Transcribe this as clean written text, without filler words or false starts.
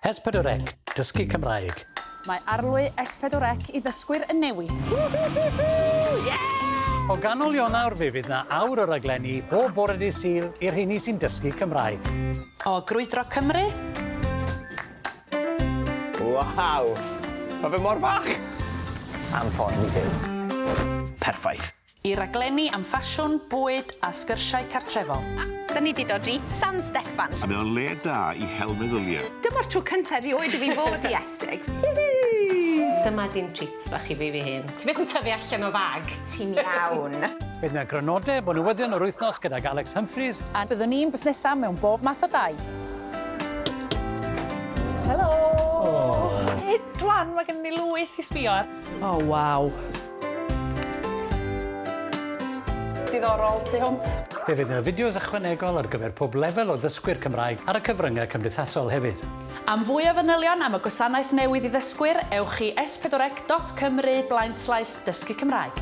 S4C, Dysgu Cymraeg. Mae arlwy S4C i ddysgwyr yn newid. O ganol Ionawr fe fydd 'na awr o raglenni bob bore dydd Sul i'r rheini sy'n dysgu Cymraeg. O grwydro Cymru. Waw! Mae fe mor fach! Am ffordd i fyw. Perffaith. I raglenni am ffasiwn, bwyd a sgyrsiau cartrefol. Da ni 'di dod i San Steffan. A mae o'n le da i hel meddyliau. Dyma'r tro cynta erioed i fi fod i Essex. Dyma dim treats bach i fi fy hun. Ti byth yn tyfu allan o fag. Ti'n iawn. Bydd 'na grynodeb o newyddion yr wythnos gydag Alex Humphreys. A byddwn ni'n busnesa mewn bob math o dai. Helo! O! Rwan mae gennym ni lwyth i sbio ar. O waw. Diddorol tu hwnt. Fe fydd 'na fideos ychwanegol ar gyfer pob lefel o ddysgwyr Cymraeg ar y cyfryngau cymdeithasol hefyd. Am fwy o fanylion am y gwasanaeth newydd i ddysgwyr, ewch i s4c.cymru blaenslaes dysgu Cymraeg.